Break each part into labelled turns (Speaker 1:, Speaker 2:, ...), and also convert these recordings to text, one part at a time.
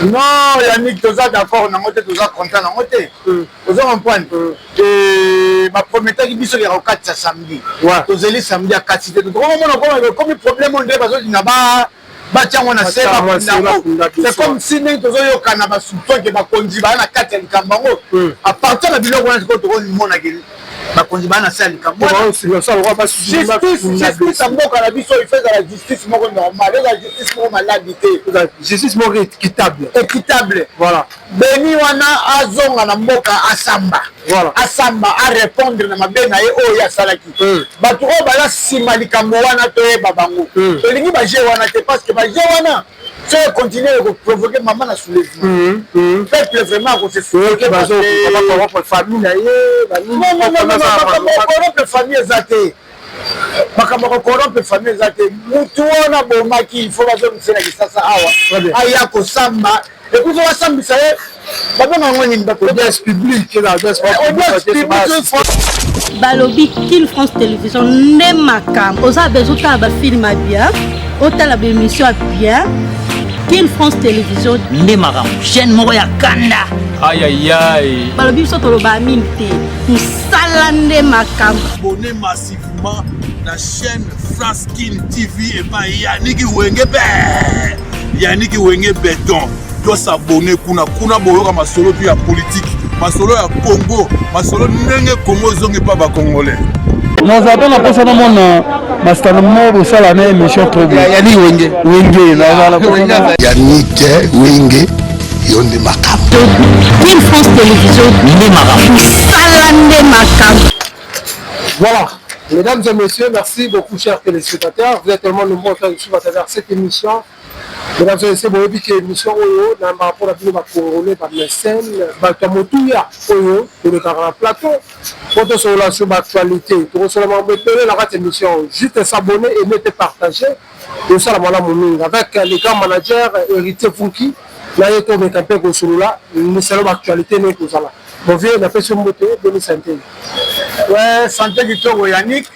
Speaker 1: Non, Yannick, toza d'accord nango te, toza content nango te. Ozo comprendre? Baprometaki biso ya kokatisa samedi, tozeli samedi, akati te. Tokomomona komi problème oyo nde bazolinga batia yango na se, bakunda yango. C'est comme si ndenge tozoyokana basoupçon ke bakonzi baya na kati ya likambo yango. À partir na biloko wana, sikoyo tokomonaki bakonzi baya na se ya likambo. Justice ya mboka na biso, il faut ezala justice moko normale, ezala justice moko maladi te.
Speaker 2: Justice moko équitable.
Speaker 1: Équitable.
Speaker 2: Voilà.
Speaker 1: Beni wana azonga na mboka, asamba.
Speaker 2: Voilà.
Speaker 1: Asamba, arépondre na mabe na ye oyo ye asalaki. Bato oyo baza nsima likambo wana, toyeba bango. Tolingi baje wana te, parce que baje wana soki econtinue, ekoprovoke mama na soulèvement. Peuple vraiment akose
Speaker 2: Famille na ye.
Speaker 1: Corrompre famille eza te, makambo ya kocorrompre famille eza te. Mutu wana abomaki, il faut bazongisa na Kisasa awa, aya kosamba. Et puis faut basambisa ye, babenga yango nini?
Speaker 2: Audience publique.
Speaker 1: Audience publique.
Speaker 3: Balobi Kin France Télévision nde makambo. Oza besoin otala bafilm ya bien, otala baémission ya bien, Kin France Télévision
Speaker 4: nde makambo, chaîne moko ya kanda.
Speaker 5: Ayayay.
Speaker 3: Balobi biso toloba mingi te, mosala nde makambo.
Speaker 6: Abonnez massivement na chaîne France Kin TV epai Yaniki Wenge be, Yaniki Wenge Beton. Tosabone kuna, kuna boyoka masolo tu ya politike, masolo ya Congo, masolo ndenge Congo ezongi mpa bacongolais.
Speaker 7: Naza mpe na mposa namona masitano moko bosala na émission trop bien.
Speaker 8: Yannick Wenge.
Speaker 7: Wenge, nazala mposa.
Speaker 8: Yannick Wenge, yo nde makambo.
Speaker 3: Kin France Télévision
Speaker 4: nde makambo.
Speaker 3: Mosala nde makambo.
Speaker 2: Voilà. Mesdames et messieurs, merci beaucoup, chers téléspectateurs. Vous êtes tellement nombreux en train de suivre à travers cette émission. Mesdames et messieurs, boyebi ke émission oyo na rapport na bino bacongolais, bamécène, bato ya motuya oyo tolekaka na plateau po tosolola sur baactualité, tokosola makambo ebele na kati ya émission oyo. Juste s'abonner, aimer mpe partager, tosala malamu mingi. Avec le grand manager Héritier Funki na ye, tomeka mpe kosolola misalo baactualité ndenge kozala. Mon vieux, napesi yo mbote, boni santé?
Speaker 1: Ouais, santé kitoko, Yannick.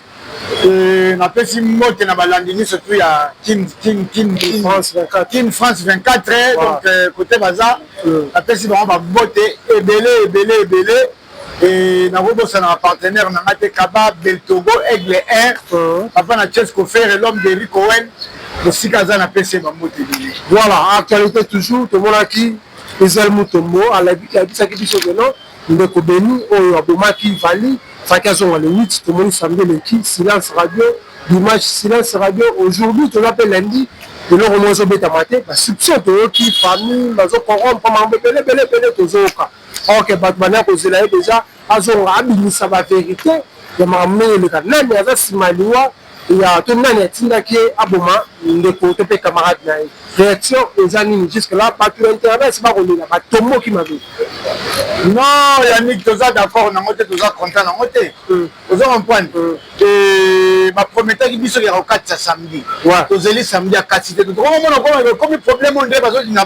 Speaker 1: Napesi mbote na balandi nyonso tu ya Kin Kin Kin Kin
Speaker 2: France 24.
Speaker 1: Kin France 24. Donc côté baza, napesi bango bambote ebele ebele ebele. E nakobosana bapartenaire na nga te, Kaba Beltogo, Aigle 1, papa na Chesco Ferre, l'homme de Rico Owen, mosika aza, napesi ye bambote ebele.
Speaker 2: Voilà, actualité toujours, tomonaki Israel Mutombo alabisaki biso ke non, ndeko Beni oyo abomaki Vali faki azonga le 8. Tomoni samedi eleki, silence radio, dimanche, silence radio, aujourd'hui toza mpe lundi, eloko moko ezobetama te. Basoupçon toyoki, famille bazocorrompre, makambo ebele ebele ebele tozoyoka. Or bato bandaki kozela ye déjà azonga, abimisa bavérité ya makambo ndenge eleka, nani aza nsima ya liwa ya to nani atindaki ye aboma ndeko to mpe camarade na ye. Réaction eza nini jusque là? Bato na internet bakolela, batomboki mabe.
Speaker 1: Non, Yannick, toza d'accord nango te, toza content nango te. Ozo comprendre? Baprometaki biso ya kokatisa samedi, tozeli samedi, akati te. Tokomomona komi problème oyo nde bazolinga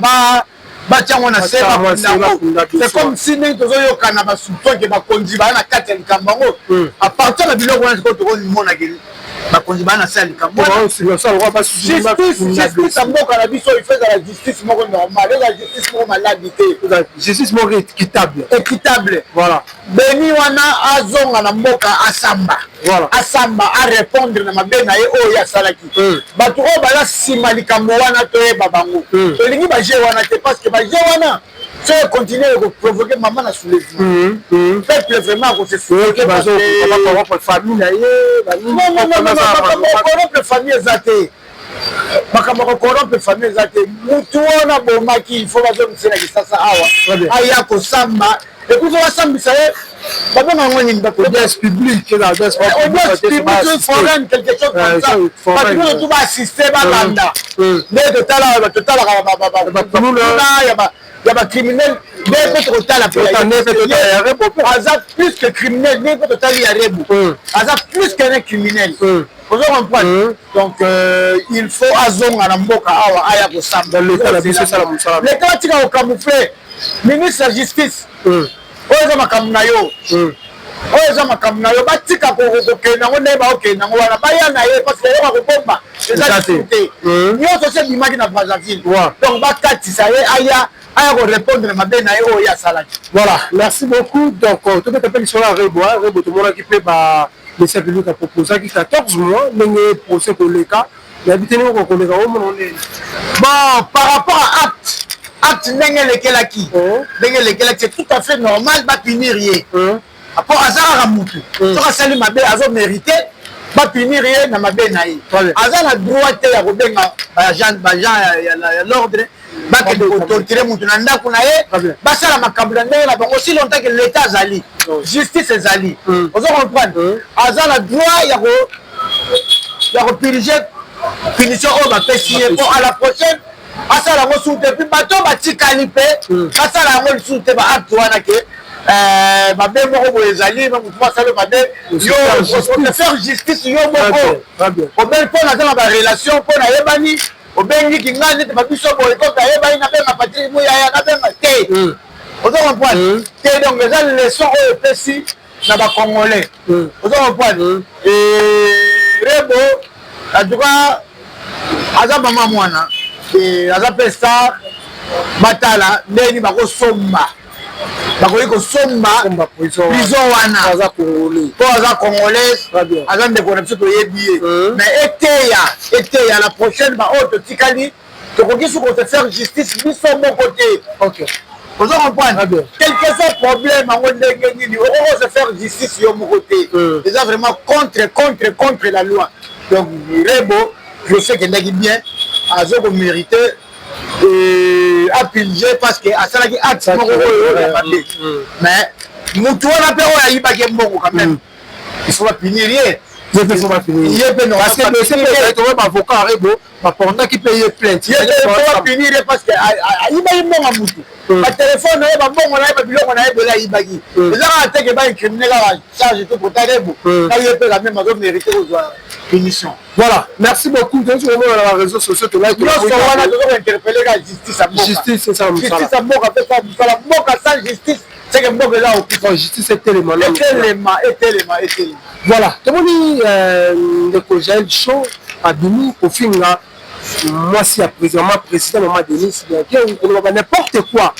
Speaker 1: batia yango na se, bakunda yango. C'est comme si ndenge tozoyokana basoupçon ke bakonzi baya na kati ya likambo yango. À partir na biloko wana, sikoyo tokomonaki bakonzi baya na se ya likambo. Justice ya mboka na biso, il faut ezala justice moko normale, ezala justice moko maladi te.
Speaker 2: Justice moko équitable.
Speaker 1: Équitable.
Speaker 2: Voilà.
Speaker 1: Beni wana azonga na mboka, asamba.
Speaker 2: Voilà.
Speaker 1: Asamba, arépondre na mabe na ye oyo ye asalaki. Bato oyo baza nsima likambo wana, toyeba bango. Tolingi baje wana te, parce que baje wana soki econtinue, ekoprovoke mama na soulèvement. Peuple vraiment akose
Speaker 2: Famille na ye.
Speaker 1: Corrompre famille eza te, makambo ya kocorrompre famille eza te. Mutu wana abomaki, il faut bazongisa na Kisasa awa, aya kosamba. Et puis faut basambisa ye, babenga yango nini?
Speaker 2: Audience publique.
Speaker 1: Audience publique, foraine, quelque chose comme ça. Bato nyonso tu baassiste, balanda nde totalaka bakuluna ya bacriminel, nde mpe tokotala aza plus que criminel, ndenge mpe totali ya Rebu, aza plus qu'un criminel. Ozo comprendre? Donc il faut azonga na mboka awa, aya kosamba. Leta atika kocamoufle. Ministre ya Justice, oyo eza makambo na yo, oyo eza makambo na yo. Batika kokende yango ndenge baokende yango wana, baya na ye, parce que eloko kobomba eza lisusu te. Nyonso se ebimaki na Brazzaville. Donc bakatisa ye, aya. Aya ko répondre mabe na ye oyo ye asalaki.
Speaker 2: Voilà, merci beaucoup. Donc, tobeta mpe lisolo ya Rebo. Rebo tomonaki mpe ba ministère public aproposaki 14 mois ndenge procès koleka. Nayebi te ndenge okokoleka omona ndenge.
Speaker 1: Bon, par rapport à acte ndenge elekelaki, ndenge elekelaki, c'est tout à fait normal bapunir ye. Po aza kaka mutu, soki asali mabe azo mérite bapunir ye na mabe na ye. Aza na droit te ya kobenga baagent ya l'ordre bakende kotortire mutu na ndako na ye, basala makambo na ndenge na bango. Si longtemps que l'état azali, justice ezali, ozo comprendre, aza na droit ya kopurge punition oyo bapesi ye, po à la prochaine asala yango susu te. Puis bato batikali mpe basala yango lisusu te, baacte wana ke mabe moko boye ezali, mutu moko asali mabe, yo faire justice yo moko obengi mpo naza na barelation, mpo nayebani, obengiki ngai neti babiso boye, koka ayebani, nabenga Patrik Muyaya, nabenga te, ozo comprendre te. Donc eza leçon oyo epesi na bacongolais, ozo comprendre. Rebo en tout cas aza mama mwana, aza mpe star. Batala ndeni bakosomba, bakoki kosomba prison wana po aza congolaise, aza ndeko na biso, toyebi ye. Mais eteya, eteya la prochaine baoyo totikali, tokoki su kose faire justice biso moko te, ozo comprendre. Quel que soit problème yango ndenge nini, okoki kose faire justice yo moko te, eza vraiment contre contre contre la loi. Donc Rebo, procès ekendaki bien, azo komérite apurge parce que asalaki acte moko oyo ya mabe. Mais mutu wana mpe oyo ayibaki mbongo, quand même il faut bapunir ye.
Speaker 2: Ye mpe faut bapunir
Speaker 1: ye mpe.
Speaker 2: Parce que tobe baavocat Rebo bapordaki mpe ye plainte.
Speaker 1: Ye mpe faut bapunir ye parce que ayibaki mbongo ya mutu, batelefone na ye, bambongo na ye, babiloko na ye ebele ayibaki. Eza kaka teke baincrimine kaka charge to kota Rebo na ye mpe, quand même azomérite kozwa punition.
Speaker 2: Voilà, merci beaucoup. Tozo komona na réseaux sociaux, tolaki
Speaker 1: nyonso wana, tozo kointerpele kaka justice ya mboka.
Speaker 2: Justice esala mosala.
Speaker 1: Justice ya mboka mpe sala mosala. Mboka sans justice, c'est que mboka eza okufa.
Speaker 2: Justice etelema.
Speaker 1: Etelema, etelema, etelema.
Speaker 2: Voilà, tomoni ndeko Jael Show abimi kofinga mwasi ya président, ma président, mama Denise Bianke, koloba n'importe quoi.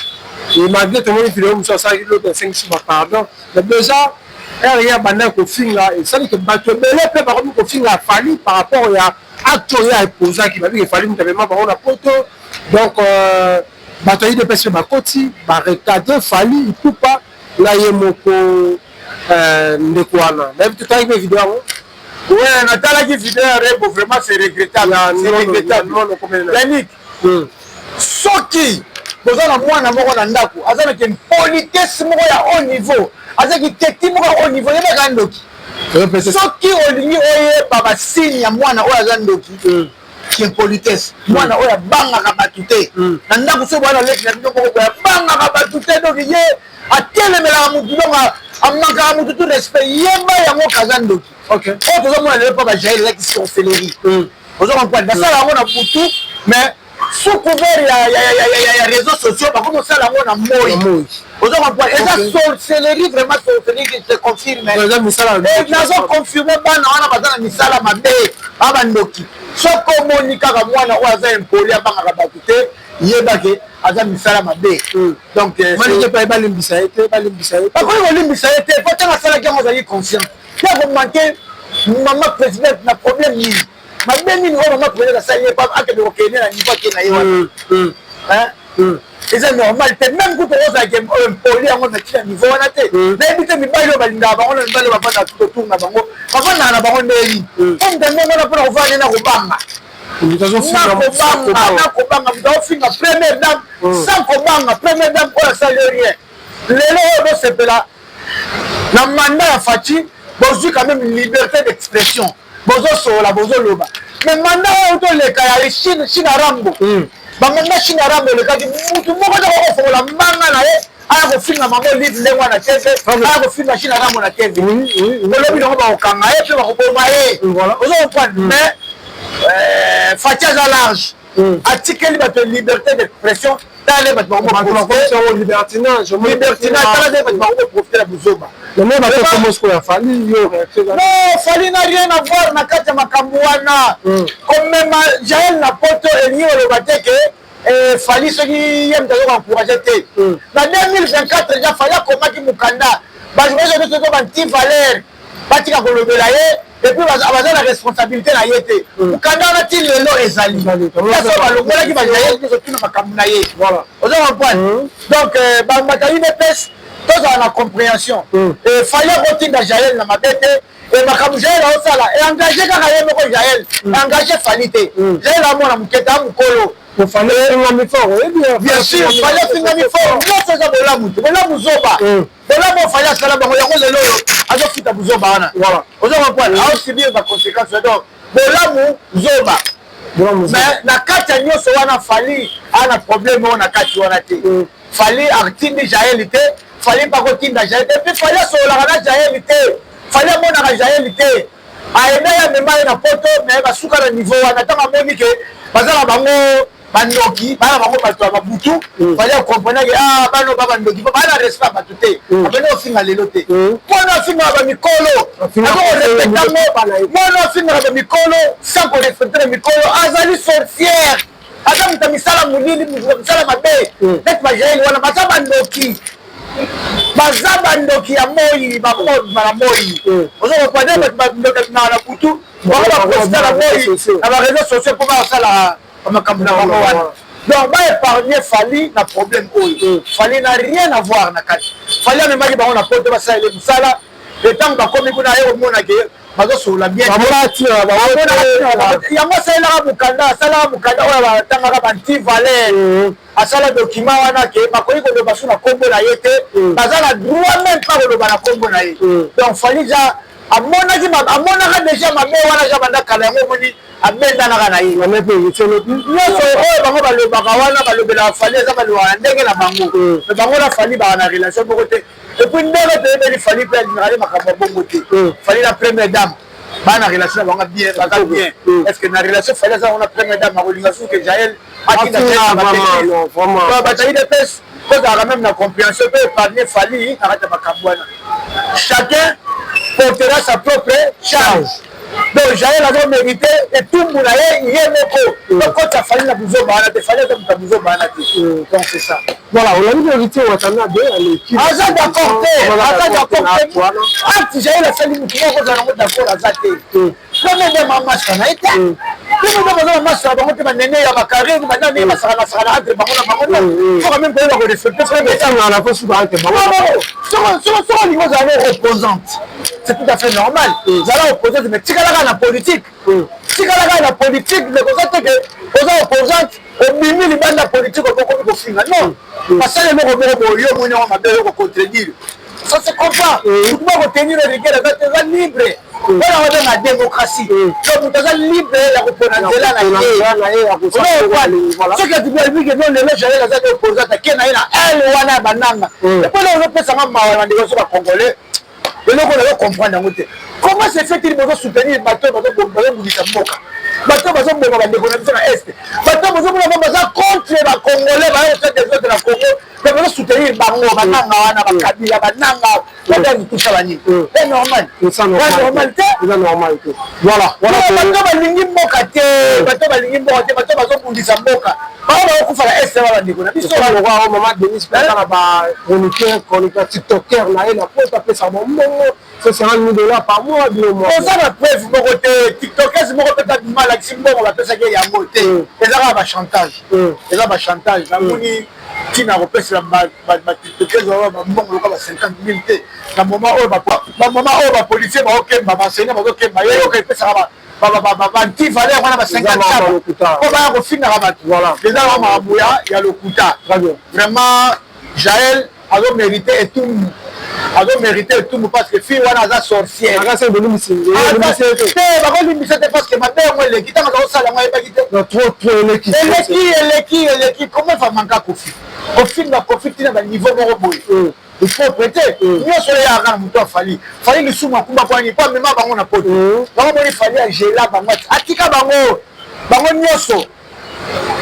Speaker 2: Et malgré tomoni video mosusu asalaki lobi, asengisi ba pardon, mais déjà ere ye abandaki kofinga, esali ke bato ebele mpe bakomi kofinga Fally par rapport ya acte oyo aepozaki. Babiki Fally moto amema bango na poto. Donc bato ya UDPS mpe bakoti barecadre Fally Ipupa na ye moko ndeko wana. Nayebi, totalaki mpe video yango.
Speaker 1: Ouais, natalaki video ya Rebo, vraiment c'est regrettable, c'est regrettable, Yannick. Soki boza na mwana moko na ndako aza na impolitesse moko ya haut niveau, azaki teti moko ya haut niveau, yebaka ndoki. Soki olingi oyeba basigne ya mwana oyo aza ndoki, impolitesse, mwana oyo abangaka bato te na ndako, soki bwana leki na bino moko boye abangaka bato te, donc ye atelemelaka motu, donc amankaka motu tout respect, yeba yango kaza ndoki. Oyo tozomona lelo mpo bajael ezaki sorcellerie, ozo comprendre. Basala yango na butu, mais sous couvert ya réseaux sociaux bakomi kosala yango na moi, ozo comprendre. Eza sorcellerie, vraiment sorcellerie, je confirme, nazo confirme. Bana wana baza na misala mabe, ba bandoki. Soki omoni kaka mwana oyo aza impoli, abangaka bato te, yebake aza misala mabe. Donc
Speaker 2: balimbisa ye te, balimbisa ye.
Speaker 1: Bakoki kolimbisa ye te, po ntango asalaki yango azalaki conscient ye akomanke mama présidente na problème nini, mabe nini oyo mama présidente asali ye akende kokende na niveau ake na ye wana. Eza normal te. Même kutu ozalaki impoli yango na ntina niveau wana te, nayebi te mibali oyo balingaka bango na mibali oyo bavandaka tout autour na bango, bavandaka na bango ndeni po moto ndenge wana mpona kovanda nde na kobanga, nakobanga, nakobanga. Moto aofinga première dame sans kobanga, première dame oyo asali rien. Lelo oyo bosepela na mandat ya Fatshi, bozwi quand même liberté d'expression, bozosolola, bozoloba. Mais mandat oyo toleka ya Chine, Chine Rambo, bamandat Chine Rambo elekaki, mutu moko te kokofongola mbanga na ye aya kofinga bango live ndenge wana TV, aya kofinga Chine Rambo na TV. Olobi nango bakokanga ye mpe bakoboma ye, ozo comprendre. Mais Fatshi aza large, atikeli bato liberté d'expression. Tala bato
Speaker 2: libertinage,
Speaker 1: libertinage, tala nde bato bakoprofite na buzoba. Non, Fally n'a rien à voir na kati ya makambo wana. Komema Jael na poto elingi koloba te ke eh, Fally soki ye moto azo koencourage te. Na 2024 deja Fally akomaki mokanda, bajournaliste nyonso to banti valeur batika kolobela ye, et puis baza na responsabilité na ye te. Mokanda wana ti lelo ezali place oyo balongolaki bajael nyonso tuna makambo na ye. Ozo comprendre? Donc bambata UDPS tozala na compréhension. Fally akotinda Jael na mabe te. E makambo Jael aosala e engage kaka ye moko Jael, engage Fally te. Jael amona moke te, amokolo.
Speaker 2: Fally afingami fort, oyebi?
Speaker 1: Bien sûr, Fally afingami fort. Nyonso eza bolamu te, bolamu zoba. Bolamu oyo Fally asala bango yango lelo oyo azofuta buzoba wana. Ozo comprendre? Aosubir ba conséquences. Donc bolamu zoba. Mais na kati ya nyonso wana Fally ana problème oyo na kati wana te. Fally atindi Jael te, Fally mpe akotinda Jael te. Puis Fally asololaka na Jael te, Fally amonaka Jael te. Aenda ye amema ye na poto, mais basuka na niveau wana. Ntango amoni ke baza na bango bandoki, bana bango bato ya babutu, Fally acomprendre ke ah bana ba bandoki, baa na respect ya bato te. Abandi kofinga lelo te, mwana afingaka bamikolo azokorespecte yango. Mwana afingaka bamikolo sans korespecte na mikolo, azali sorcière, aza moto ya misala molili, moto ya misala mabe. Neti bajaeli wana baza bandoki, baza bandoki ya moi, bakobima na moi. Ozo comprendre? Bato bandoki na butu, bango baprofita na moi na bareseau sociaux mpo basala makambo na bango wana. Donc baépargne Fally na problème oyo. Fally n'a rien à voir na kati. Fally amemaki bango na poto, basalele mosala. Ntango bakomi kuna, aye komona ke bazosolola bien, yango asalelaka mokanda, asalaka mokanda oyo batangaka banti valeur. Asala document wana ke bakoki koloba so na nkombo na ye te, baza na droit même pas koloba na nkombo na ye. Donc Fally ja amonaki, amonaka déjà mabe wana ja banda kala. Yango omoni abendanaka na ye. Nyonso oyo bango balobaka wana, balobelaka Fally, eza balobaka na ndenge na bango, mais bango na Fally baka na relation moko te. Et puis ndenge toyebeli Fally mpe alingaka nde makambo ya bongo te. Fally na première dame baa na relation na bango bien, baza bien. Est ce que na relation Fally aza nango na première dame, akolinga suki ke Jael atinda? Bato ya UDPS, tozalaka même na compréhension mpe épargne Fally na kati ya makambo wana. Chacun portera sa propre charge. Donc Jael azo mérite etumbu na ye ye moko. Tokotisa Fally na buzoba wana te. Fally aza moto ya buzoba wana te. Donc c'est ça.
Speaker 2: Voilà, olandi héritier Watanabe aleki.
Speaker 1: Aza d'accord te, aza d'accord te. Acte Jael asali, motu moko ozala nango d'accord aza te. Premier dame amasaka na ye te, premier dame aza na masaka na bango te. Banene ya bakarine banani basaka na entre bango na bango. Non, faut quand même koyeba korespecte. Soki olingi ozala no opposante, c'est tout à fait normal, zala opposante, mais tikalaka na politique, tikalaka na politique. Mais koza te ke oza opposante, obimi libanda politique, okokomi kofinga. Non, basali eloko moko boye, yo omoni yango mabe, oyo kocontredire, ça se comprend. Mutu moko kotenir rigueur aza te, eza libre mpona babenga démocratie. Donc moto aza libre ya kopona nzela na ye. Soki atibi ke non, lelo Jael aza te opposante, ake na ye na ele wana ya bananga. Epona ozopesanga mawa na ndeko so bacongolais, eloko nazo comprendre yango te. Comment se fait-il bozo soutenir bato bazobundisa mboka, bato bazoboma bandeko na biso na Est, bato bozomona bango baza contre bacongolais, baya kosala désordre na Congo, mais bozo soutenir bango, bananga wana, bakabila, bananga badangi, banini? E normal, normal te.
Speaker 2: Eza normal te. Voilà.
Speaker 1: Bato balingi mboka te, bato balingi mboka te, bato bazobundisa mboka, bango bakokufa na Est, ba bandeko na biso.
Speaker 2: Mama Denis mpe aza na bachroniqueur, chroniqueur tiktoker na ye na poto, apesaka bambongo 50 000 $ par mois, bino
Speaker 1: moko. Oza na preuve moko te. Tiktokese moko mpe tabima alakisi mbongo bapesaki ye yango te. Eza kaka bachantage, eza bachantage. Namoni ntina kopesela batiktokese bambongo loka ba 50 000 te na moment oyo, bamoma oyo bapolicier baokemba, baenseignant bazokemba. Ye yoka epesaka banti valeur wana ba 50 po baya kofingaka bato. Eza makambo ya lokuta vraiment. Jael azomérite etumbu, azomérite etumbu, parce que fille wana aza sorcière te. Bakolimbisa te, parce que mabe yango eleki. Ntango azakosala yango, ayebaki te. Eleki, eleki, eleki. Comment famanka Kofi kofinga Kofi ntina baniveau moko boye propre te? Nyonso oyo eyaka na moto ya Fally. Fally lisumu akumba kwani mpo amema bango na poto. Bango moni Fally agela bango, atika bango, bango nyonso,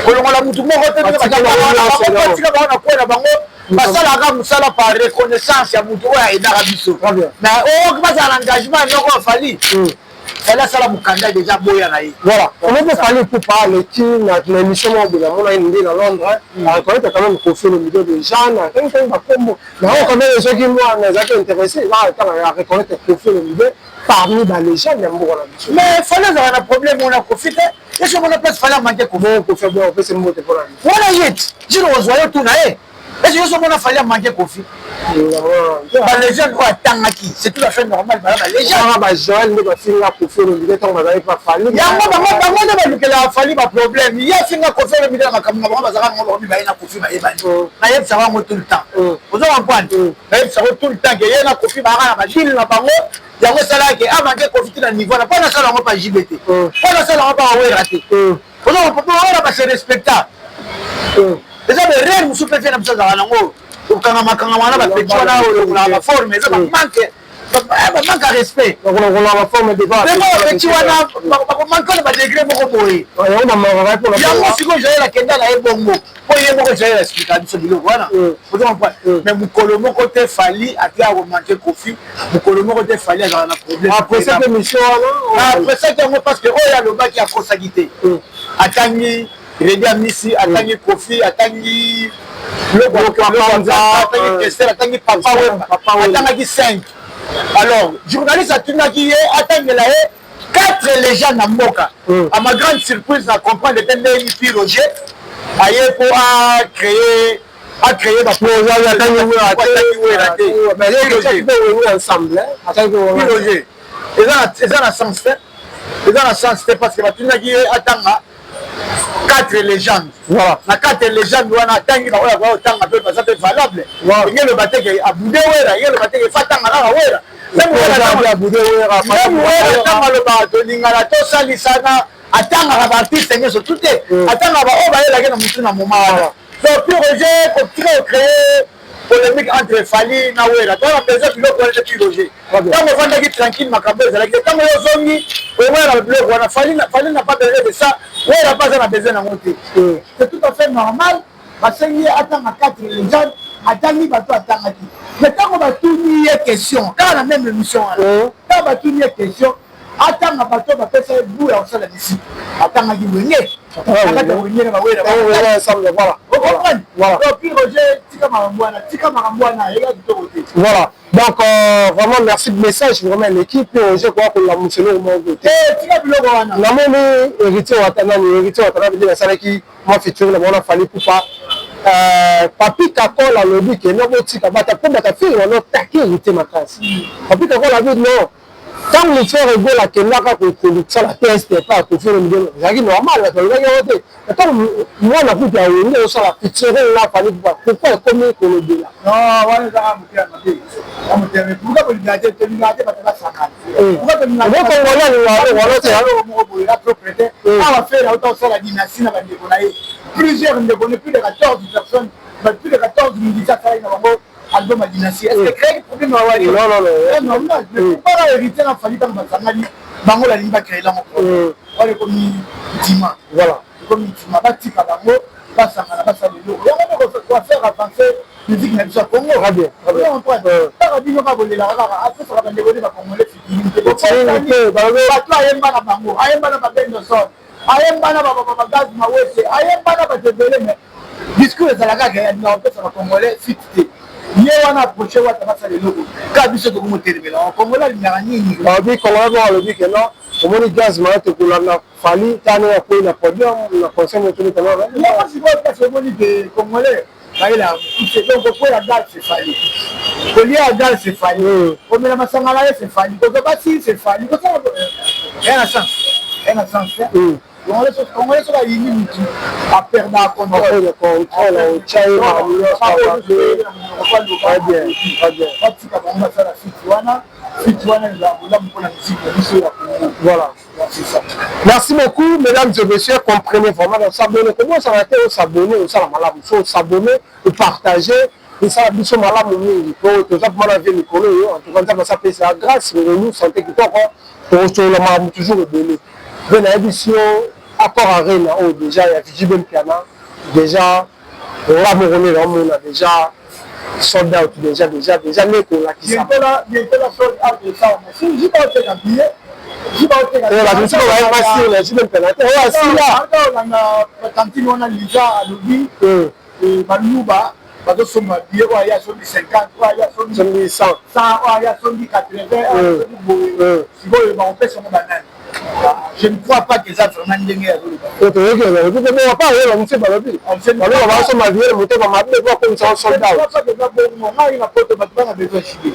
Speaker 1: kolongola mutu moko te. Batika bango na kwe na bango, basalaka mosala par reconnaissance ya mutu oyo aedaka biso. Mais oyo bazala na engagement moko ya Fally. Fally asala mukanda dejà aboya na ye.
Speaker 2: Voilà comment peut Fally Ipupa aleki na na emission moko boye namona ye nde na Londres a reconnaitre quand même Koffi Olomide de Jeanne atangi tangi ba kombo na yango quand même soki moi nazalaki interesse eza etanga ya reconnaitre Koffi Olomide parmi ba legende ya mboka na biso.
Speaker 1: Mais Fally azalaka na problème wana Koffi te esi omona place Fally a manque Koffi.
Speaker 2: Bon Koffi aboya kopesa mbote pona nini?
Speaker 1: Wana ye ti jour okozwa ye otuna ye. Est-ce que omona Fally a manqué Koffi? Ba legende oyo atangaki, c'est tout à fait normal, ba ba legende.
Speaker 2: Ba Joël nde bafinga Koffi Olomide ntango bazalaki pa Fally.
Speaker 1: Yango bango bango nde balukelaka Fally ba problème. Ye afinga Koffi Olomide na makambo na bango bazalaka nango bango mibale na Koffi bayebani. Nayebisaka yango tout le temps. Ozo comprendre? Nayebisaka yango tout le temps que ye na Koffi bazalaka na ba deal na bango. Yango esalaka que a manquer Koffi ti na niveau wana. Mpo nasala yango pa JB te. Mpo nasala yango pa Werra te. Ozo comprendre? Werra ba se respecta. Eza ba erreur mosusu mpe vie na biso azalaka nango kokangama kangama na ba petit wana olongolaka ba forme eza ba manque ba manque ya respect ba petit wana bakomanke na ba degré moko boye yango sikoyo Jael akenda na ye bongo mpo ye moko Jael explika biso biloko wana ozo comprendre mais mokolo moko te Fally atiaka komanke Koffi mokolo moko te Fally azalaka na problème apresaki yango parce que oyo alobaki akosaki te atangi Reddy Amisi atangi Koffi atangi atangi Kester atangi Papa Wemba atangaki 5 alors journaliste atunaki ye atangela ye 4 légendes na mboka à ma grande surprise na comprendre te ndenge Pi Roger aye po a créer a créer ba atangi Wera te Pi Roger eza na sens te eza na sens te parce que batunaki ye atanga 4 légendes
Speaker 2: voilà.
Speaker 1: Na 4 légendes wana atangi baoyo akoya kotanga mpe baza mpe valable. Enge eloba te ke abude Wera, enge eloba te ke fa tanga kaka Wera. Meme Wera ntango alobaka tolingana tosalisana, atangaka ba artiste nyonso tout te, atangaka baoyo bayelaki na motu na moment wana. Donc Pi Roger kotika ko créer polemique entre Fally na Werra. Toza na besoin biloko wana te Pi Roger. Tango ofandaki tranquille makambo ezalaki te. Tango yo ozongi okoya na biloko wana. Fally Fally n'a pas besoin de ça. Werra pe aza na besoin nango te. C'est tout à fait normal. Basengi ye atanga 4 legende, atangi bato atangaki. Mais tango batuni ye question, kaka na meme emission wana. Tango batuni ye question, atanga bato bapesa ye gout ya kosala musique atangaki wenge na kati ya wenge na bawera ocomprendre donc Pi Roger tika makambo wana tika makambo wana eza kitoko te.
Speaker 2: Voilà donc vraiment merci message vraiment eleki Pi Roger koya kolamusa eloko moko te.
Speaker 1: Tika biloko wana.
Speaker 2: Namoni Heritier Wata nani Heritier Watanabe nde basalaki mwa featuring na bango na Fally Ipupa Papy Kakol alobi ke non botika bata po bata fille wana otake Heritier makasi Papy Kakol alobi non Tango Ferre Gola akendaka kosala test epai ya Koffi Olomide ezalaki normal batu balobaki yango te mais tango mwana kutu ya Wenge azosala featuring na Fally Ipupa pourquoi ekomi kolobela?
Speaker 1: Non wana eza kaka motema mabe ya motema mabe pourquoi bolingaka te tolingaka te bato basangana pourquoi tolingaka
Speaker 2: te congolais alingaka eloko wana te
Speaker 1: eloko moko boye na propre te awa Ferre auta kosala dynastie na bandeko na ye plusieurs ndeko ne plus de 14 personnes plus de 14 musiciens asalaki na bango album ya dynastie est ce que créer problème ya wali
Speaker 2: non non non
Speaker 1: c'est normal mais pourquoi ba héritier na Fally tango basangani bango balingi ba créer lango problème wana ekomi ndima
Speaker 2: voilà
Speaker 1: ekomi ndima batika bango basangana basala eloko yango nde ko faire avancer musique na biso ya Congo
Speaker 2: très bien
Speaker 1: kaka bino kaka bolelaka kaka apesaka bandeko nde ba congolais fikiri bato ayemba na bango ayemba na ba Bendoson ayemba na ba Gaz Mawete ayemba na bato ebele mais discours ezalaka kaka alingaka kopesa ba congolais suite te ye wana approche wata basala eloko kaka biso tokomotelemela yango congolais alingaka nini
Speaker 2: balobi congolais moko alobi ke non omoni Gaz Mawete kolanda Fally tala ndenge akwei na podium na concert moko tobeta
Speaker 1: yango sikoyo place omoni ke congolais bayelaka mokuse donc kokwela gaz c'est Fally kolia gaz c'est Fally komela masanga na ye c'est Fally kozwa basi c'est Fally kosala eya na sens eya na sens te congolais soki ayini mutu aperdaka contrôle batika bango basala fiti wana fiti wana ezala bolamu mpona musique na biso ya Congo.
Speaker 2: Voilà. Merci beaucoup mesdames et messieurs, comprenez vraiment donc s'abonner comment ça va te s'abonner osala malamu faut s'abonner ou partager esala biso malamu mingi po toza vraiment na vie mikolo oyo en tout cas Nzambe asapesa grâce ngolu santé kitoko tokosolola makambo toujours ebele mpe nayebisi yo accord arena oyo déjà ya JB Mpiana déjà nga moko nde naomona déjà sold out déjà déjà déjà nde kolakisa
Speaker 1: bientôt la bientôt la sold out esalama si JB oteka billet.
Speaker 2: Bato mosusu bayemba sur na JB Mpiana te oyo asila.
Speaker 1: Olanda tantine wana Liza alobi baluba bazosomba billet, oyo aye asombi 50, oyo aye asombi
Speaker 2: 100,
Speaker 1: 100, oyo aye asombi 80, oyo asombi boye. Sikoyo bakopesa ngo banani? Je ne crois pas que eza vraiment ndenge
Speaker 2: azoloba. Toyoki balobi mpe bongo pa oyo bamosusu balobi baloba basomba billet motema mabe po akomisa sold out.
Speaker 1: Eza bongo. Ngai na poto, bato bana besoin JB,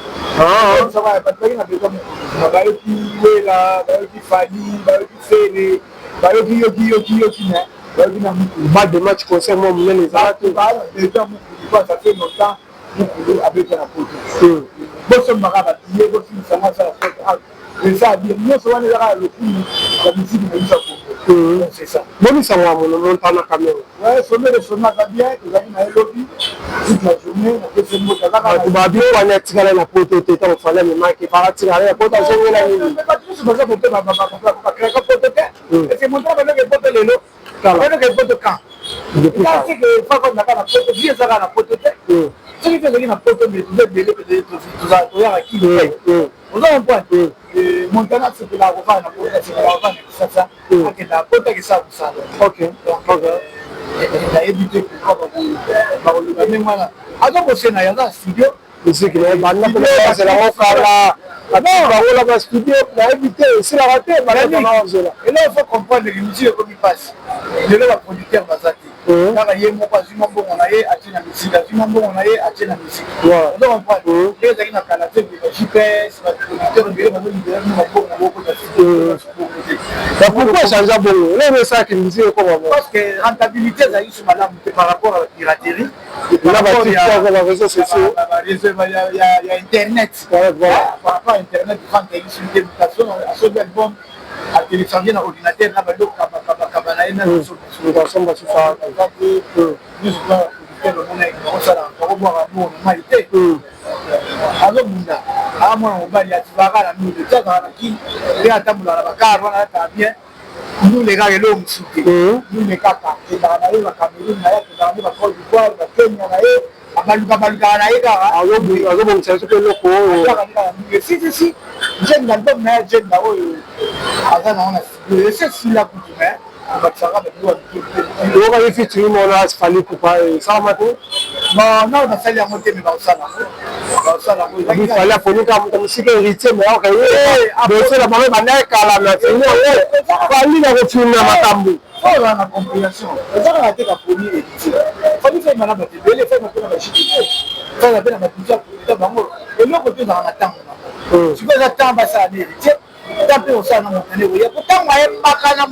Speaker 1: bato baki na besoin mokolo, bayoki Wera, bayoki Fally, bayoki Ferre, bayoki yoki yoki yoki, mais bayoki na mokulu.
Speaker 2: Balle de match, concert mwa monene ezala te.
Speaker 1: Bana besoin mokulu po ça fait longtemps mokulu abeta na poto. Bosombaka babillet, bosilisanga asala sold out, eza bien. Nyonso wana eza kaka lokumu ya musique na biso ya Congo. Donc c'est ça.
Speaker 2: Bonisango ya mono Montana Camero?
Speaker 1: Ouais, sommet de sommet, aza bien. Tozalaki na ye lobi toute la journée, napesi mbote, aza kaka.
Speaker 2: Bato babi wani atikala na poto te. Ntango Fally amemaki faka atikala na poto, azongela nini?
Speaker 1: Bato nyonso baza poto, bakraka poto te. Est-ce Montana bazaki poto lelo? Bazaki poto quand? Eza seke fakondaka na poto, vie ezaka na poto te. Soki mpe ezalaki na poto, mais toza ebele, toyaka kini te. Oza comprendre? Montana asepelaka kovanda na poto, asepelaka kovanda na Kisasa, akendaka poto, akesala mosala. Donc nayebi te pourquoi bakoloba ndenge wana. Azobose na ye, aza na studio.
Speaker 2: Musique na ye banda mpe bazelango kala, bango na bastudio, nayebi te, esilaka te,
Speaker 1: banazela. Eloko faut comprendre que musique ekomi mpasi lelo, baproducteur baza te. Kaka ye moko azwi mwa mbongo na ye, atie na musique, azwi mwa mbongo na ye, atie na musique. Ozo comprendre? Nde ezalaki na kala te, ba GPS, baproducteur ebele bazolibela bino bambongo, bokota studio bongo te.
Speaker 2: Pourquoi echange bongo? Eloko esalaki musique ekoma
Speaker 1: bongo? Parce que rentabilité ezali so malamu te par rapport à la piraterie.
Speaker 2: Na baTikTok, ba réseaux sociaux.
Speaker 1: Ya internet, par rapport à internet, vente elisi te. Mutation asobi album, atélécharge na ordinateur na bando kabakabakaba na ye na
Speaker 2: asomba susa.
Speaker 1: Nyonso producteur omona bakosala, bakobwaka mbongo na mai te. Azobunda, aa mwana mobali atibaka na ndule ti azalaka na kini nde atambolaka na bakar wana, alataka bien, ndule kaka, eloko mosusu te, ndule kaka. Akendaka na ye baCameroun na ye, akendaka nde baCôte d'Ivoire, baKenya na ye, abaluka balukaka na ye kaka.
Speaker 2: Azobongisa soki eloko oyo.
Speaker 1: Si si si, jeune album na ye jeune oyo aza nango na studio ese esila kutu, mais obakisaka babiloko ya mike.
Speaker 2: Oyokaki featuring mona Fally Ipupa esalama te?
Speaker 1: Bon, nao nasali yango te, mais baosala yango, baosala yango.
Speaker 2: Fally aponi kaka moto mosika, héritier, mais aoka ye dosela bango ebanda ekala na fini yango, Fally na kofilma makambo.
Speaker 1: Ozala na compréhension, eza kaka te kaponi héritier. Fally fayima na bato ebele, fayima mpe na bajdt, fayima mpe na bato ya bango. Eloko te ezalaka na ntango nango. Sikoyo eza ntango basala na héritier, ta mpe osala na Montana ekoya, po ntango ayembaka na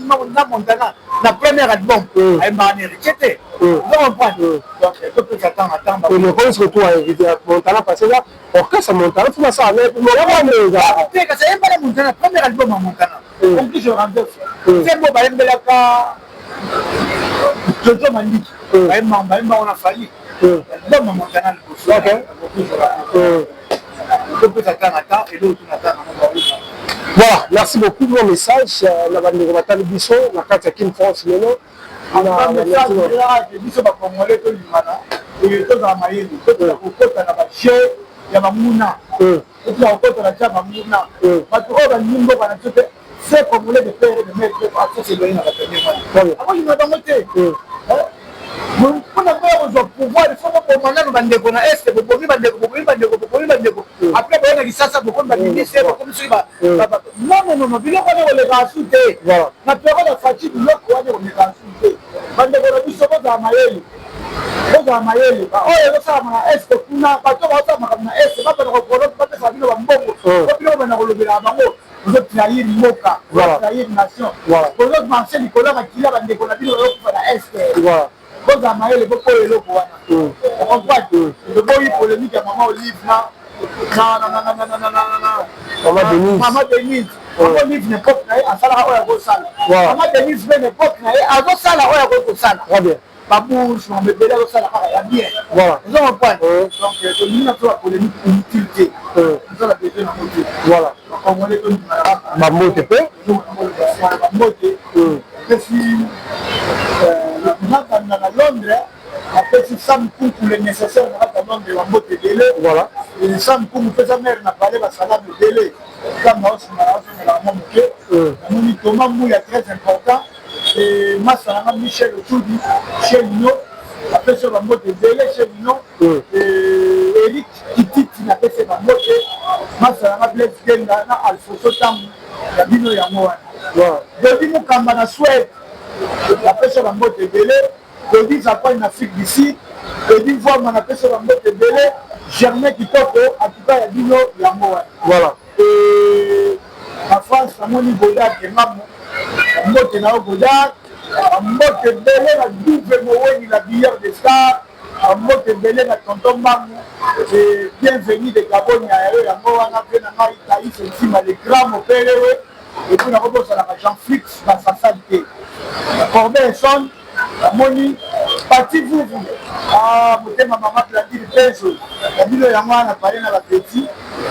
Speaker 1: Montana na premier album, ayembaka na héritier te. Oza comprendre? Donc topesa ntango na ntango.
Speaker 2: Mais surtout héritier Montana, parce que là orchestre Montana faut basala
Speaker 1: mais te, kasi ayemba na Montana, premier album ya Montana, Complice Randolph, nzembo bayembelaka Jojo Mandiki, bayembango na Fally, album ya Montana liboso. Topesa ntango na temps, eloko tuna ntango nango.
Speaker 2: Voilà, merci beaucoup. Mon message na bandeko batali biso na kati ya Kin France lelo.
Speaker 1: Biso bacongolais tolingana, tozala mayele, totika kokota na bajeu ya banguna, totika kokota na jeu ya banguna, bato oyo balingi mboka na biso te. Ce Congolais de père et de mère akoseloye na bato ndenge wana, akolinga bango te. Mpona boya kozwa pouvoir, il faut boboma nano bandeko na Est. Bobomi bandeko, bobomi bandeko, bobomi bandeko, après boye na Kisasa, bokomi baministre, bokomi soki. Non, non, non, biloko wana ekoleka asu te na période ya Fatshi. Biloko wana ekoleka asu te. Bandeko na biso, bozala mayele, bozala mayele. Oyo ezosalama na Est kuna, bato baosala makambo na Est, babanda kokorope, bapesaka bino bambongo po bino bobanda kolobelaka bango. Ozotrahir mboka, ozotrahir nation, ozomarche likolo ya makila bandeko na bino bazokufa na Est. Bozala mayele, bokoya eloko wana. Ocomprendre? Toboyi polémique ya mama Olive na mama Denise. Mama Olive na époque na ye asalaka oyo akosala, mama Denise mpe na époque na ye azosala oyo akoki kosala, babourse, makambo ebele azosala kaka ya bien. Oza comprendre? Donc tolingi na biso bapolémique inutile te, tozala besoin nango te. Bacongolais tondimana kaka.
Speaker 2: Bambote mpe.
Speaker 1: Bambote napesi nakanda na Londres, napesi Sam Kunku le nécessaire na kati ya Londres, bambote ebele.
Speaker 2: Voilà.
Speaker 1: Sam Kumbu pesa mère na palais ba salade ebele ntango aosunga aosungelaka mwa moke. Namoni Thomas Mbuya très important et masa nanga Michel Otudi chez Lino apesi yo bambote ebele chez Lino. Eric Kititi napesi bambote masa nanga Blaise Genda na Alfonso Tangu ya bino yango wana. Dodi Mukamba na Suède napesi yo bambote ebele. Dodi Zakwani na Afrique du Sud, Dodi Mvuama napesi yo bambote ebele, Germain Kitoko en tout cas ya bino yango wana.
Speaker 2: Voilà.
Speaker 1: Et na France namoni Godard Kengamu, mbote na yo Godard, mbote ebele na Douve Moweni la bière de star, mbote ebele na Tonton Mbangu, et bienvenue de Gabon ya yo yango wana pe na ngai Thaïs Nsimba le grand mopelewe. Et puis nakobosanaka Jean-Flix Basasali te. Corbin Son, namoni Pati Vuvu, ah, motema mama Blandine Pezo, na bino yango wana pale na ba petit.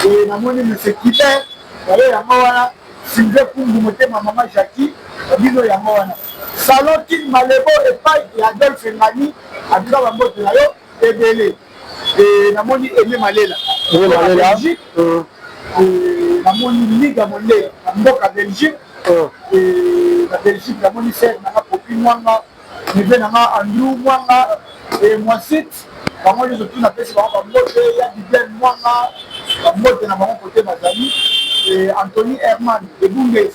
Speaker 1: Et namoni Monsieur Kibin, nayo yango wana Sylvain Kumbu, motema mama Jackie, na bino yango wana. Salon King Malebo epai ya Adolphe Ngani, abika ba mbote na yo ebele. Et namoni Aimé Malela,
Speaker 2: Aimé Malela,
Speaker 1: Belgique. Namoni Liga Monde na mboka Belgique. Na Belgique namoni sœur nanga Popi Mwanga, neveu nanga Andrew Mwanga et Mwasit. Bango nyonso tu napesi bango bambote ya Bibiane Mwanga, bambote na bango kote bazali. Et Anthony Herman de Bundes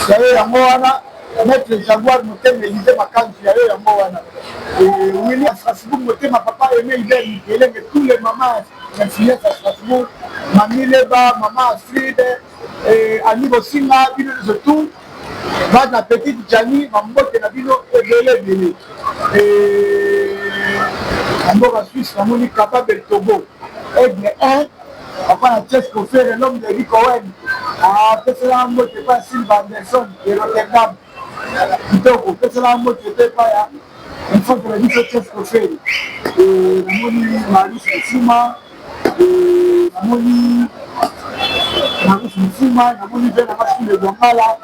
Speaker 1: yayo yango wana. Maître Jaguar Motema Elysée Makanzu yayo yango wana. Et William Strasbourg Motema Papa Aimé Hubert Mukelenge, tous les mamans influence à Strasbourg, Mami Leba, Maman Astrid, et Annie Bosinga, bino nyonso tout bana petite Jani, bambote na bino ebele ebele. Et na mboka Suisse namoni Capable Togo, Aigle 1, papa na Chess Kofere, l'homme de Rick Owen, apeselaka mbote epai ya Silva Anderson de Rotterdam, kitoko, peselaka mbote mpe epai ya mfoto na biso Chess Kofere. Namoni Marius Mfuma, namoni Marius Mfuma, namoni mpe nanga Sule Bwangala,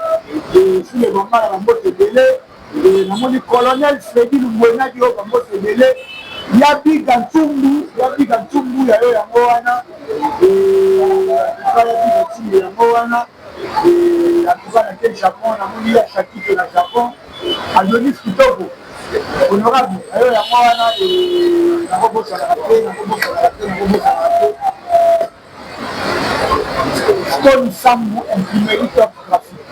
Speaker 1: Sule Bwangala bambote ebele. Namoni Colonel Fredy Lumbwenadi oyo bambote ebele, ya Biga Ntumbu, ya Biga Ntumbu ya yo yango wana, ya Biga Ntumbu yango wana. En tout cas na ke Japon, namoni ya Shakito na Japon, Adonis Kitoko honorable ya yo yango wana. Nakobosanaka te, nakobosanaka te, nakobosanaka te. Stone Sambu, imprimerie Top Graphique.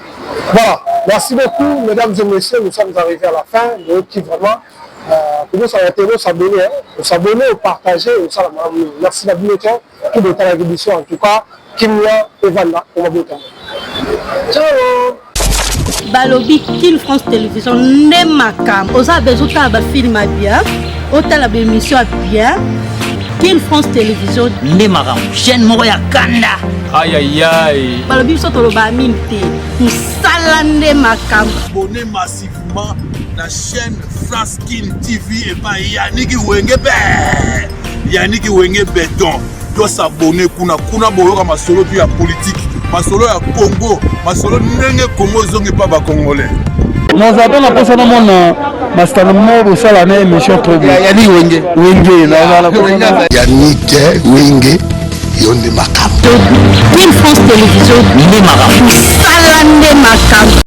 Speaker 2: Voilà, merci beaucoup mesdames et messieurs, nous sommes arrivés à la fin. Donc vraiment, comment ça va être, s'abonner, hein, s'abonner, partager, ça la merci la bino tout le temps la émission en tout cas, Kimia et Vanda, on va vous Ciao.
Speaker 3: Balobi Kin France Télévision nde makambo. Oza besoin otala ba film ya bien, otala ba émission ya bien. Kin France Télévision
Speaker 4: nde makambo, chaîne moko ya kanda.
Speaker 5: Aïe aïe aïe.
Speaker 3: Balobi biso toloba mingi te, mosala nde makambo.
Speaker 6: Abonnez massivement na chaîne France Kin TV epai Yannick Wenge be Yannick Wenge béton. To s'abonner kuna kuna boyoka masolo tu ya politique, masolo ya Congo, masolo ndenge Congo ezongi pa ba Congolais.
Speaker 7: Naza pe na posa namona masitano moko bosala na émission trop bien.
Speaker 8: Yannick Wenge.
Speaker 7: Wenge naza na posa na
Speaker 8: Yannick Wenge yo nde makambo.
Speaker 3: Kin France Télévision
Speaker 4: nde makambo.
Speaker 3: Mosala nde makambo.